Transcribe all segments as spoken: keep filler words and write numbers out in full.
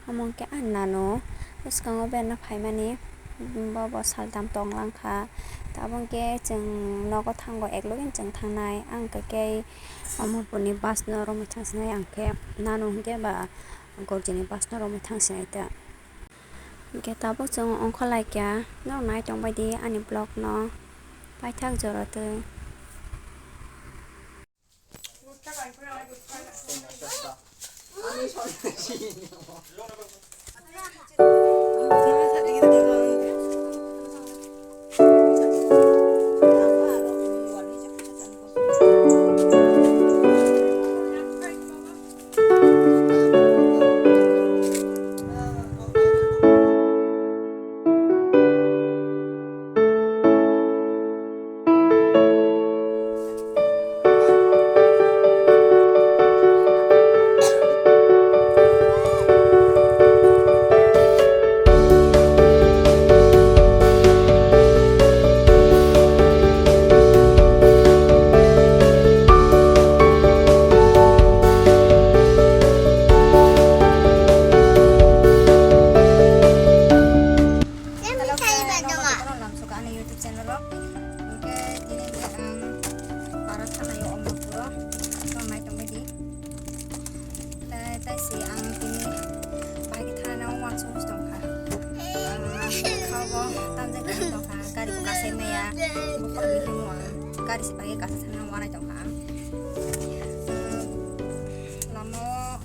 Omo hwnkhe ani nanu bwskango berna phaimani, bo bo saltham tonglang kha. Tabuk hwnkhe chwng nogo thango, eklogino chwng thangnai. Ang hwnkhe khe omo boni bus no romwi thangsinai, ang khe nanu hwnkhe ba gorjini bus no romwi thangsinai ta. Hwnkhe tabuk chwng ongkhorlaikha, norok nai tongbaidi ani vlog no paithak jora twi. Hello friend, norok jotono lamsukha ani YouTube channel o. Hwnkhe tini hwnkhe ang para thanaio Omorpuro. Norok nai tongbaidi. Tai, tai se ang tini bahai khe thana uansuk tongkha. Ang khago tamjani tongkha, gari bo kasai maya. Bokhorok bihikno ang gari se bahai kasa thana uanai tongkha ang. Lama o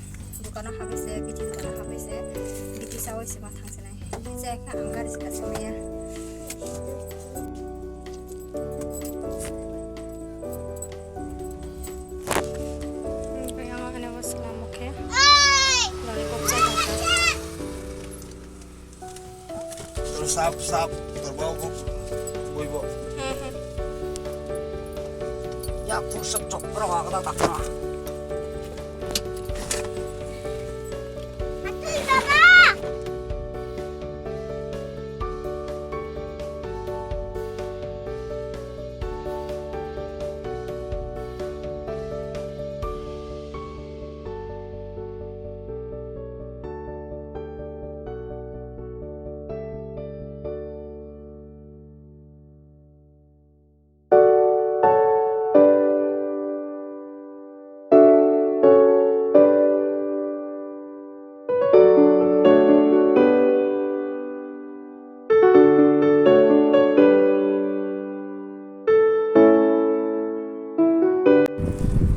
dukano habwi se, bithi dukano habwi se, bithi saui se ma thangsinai. Bithi se khe ang gari se kasai maya. Ang ani o swlam o khe lollipop chajak. Sap sap torba o bui bo. Hmm, hmm. Ya, push up chok, rawa ka ta ta.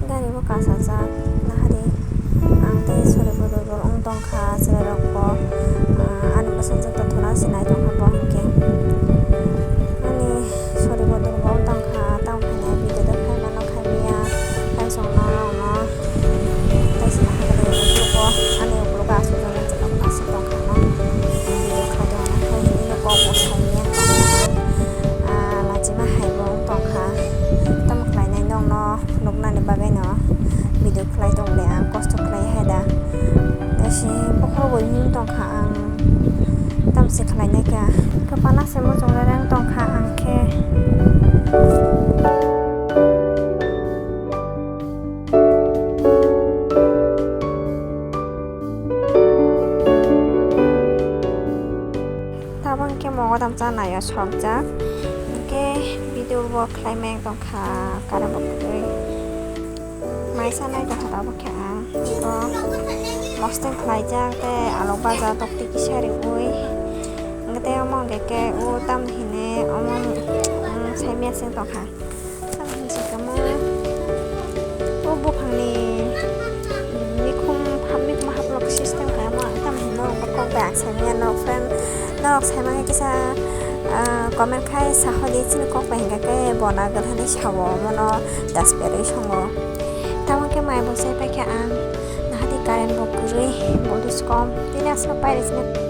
Gari bo kasajak, nahari ang tei sori bodol bo wng tongkha, chwrairok bo, ah, ani bwsajwk tongthokna se nai tongkha bo hwnkhe. Ani sori bodol bo wng tongkha, tamo khainai video do khai mano khai maya, tai chwng norokno tai se nahagwi ani ukologo aswk jora aswk tongkha, video khai tongkha, hai hwnwi kok bo sai maya tongkha. Ah, lachima hai bo wng tongkha. Tamo khlainai nokno nuknani bagwino video khlai tong le ang, kosto khlai hai da. Tei se bokhorok bo wng tongkha ang, tamo se khlainai kha. Kwpana se muchung rereng tongkha ang khe. Tabang khe mogodam chanai o sokjak. Hwnkhe video bo khlai meng tongkha, karabo kwrwi. Mai sanai tongkha tabuk khe ang. Bo mostheng khlaijak tei alok baja tokti kisa riui. Hwnkhe tei omo hwnkhe khe o tamni hwnwi omo, um, saimaya se tongkha. Tamni hwnwi se kamo o buphangni, um, mikhum hap-, mikhum haplok system khe omo tamni hwnwi norok kok bai ang saimanya norok friend, norok saimanya kisa, ah, comment khai sahodi chini kok bai hwnkhe khe bona gwlhani sao omono desperate songo. Tamo khe mai bo sai paikha ang, nahadi current bo kwrwi, voltage kom, tini aswk pairwi chini.